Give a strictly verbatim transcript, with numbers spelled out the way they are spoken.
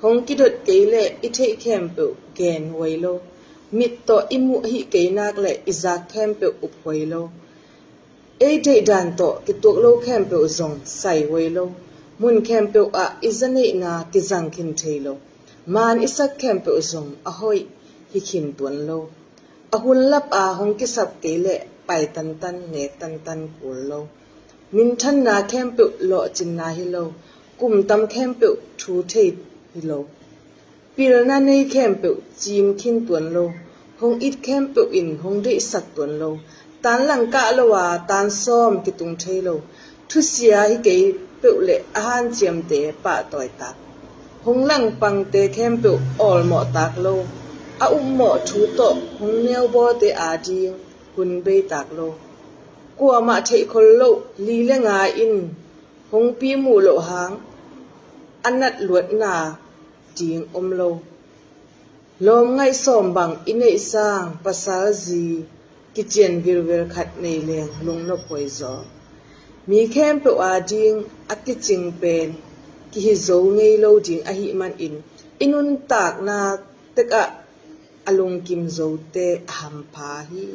Hong kidot kei leh i theih khempeuh genhuai lo. Mit tawh i muh ahih kei nak leh i zak khempeuh uphuai lo. Ei deihdan tawh kituak lo khempeuh zong saihuai lo. Mun khempeuh ah i zaneihna kizang khin thei lo. Maan i sak khempeuh zong a hoih hi khin tuan lo. A hun lap a hong kisap kei leh pai tantan, nek tantan kul lo. Minthanna khempeuh lawhcinna hi lo. Kum tam khempeuh thu thei hi lo. Pilna nei khempeuh cim khin tuan lo. Hong it khempeuh in hong deihsak tuan lo. Tan lang kah lo a tan sawm kitung thei lo. Thusia hi kei peuh leh a hanciamte pahtawi tak. Hong langpangte khempeuh awlmawh tak lo. A upmawh thu tawh hong neubawlte ading hun bei tak lo. Kuamah theihkhol loh li le nga in hong pimuh loh hang a natluatna ding om lo. Lawm ngaih sawm bang i neih sang pasal zi kician vilvel khat nei leng lungnop huai zaw. Mi khempeuh ading a kicing pen kihi zo ngei lo ding ahih manin i nuntakna tekah a lungkim zote a hampha hi.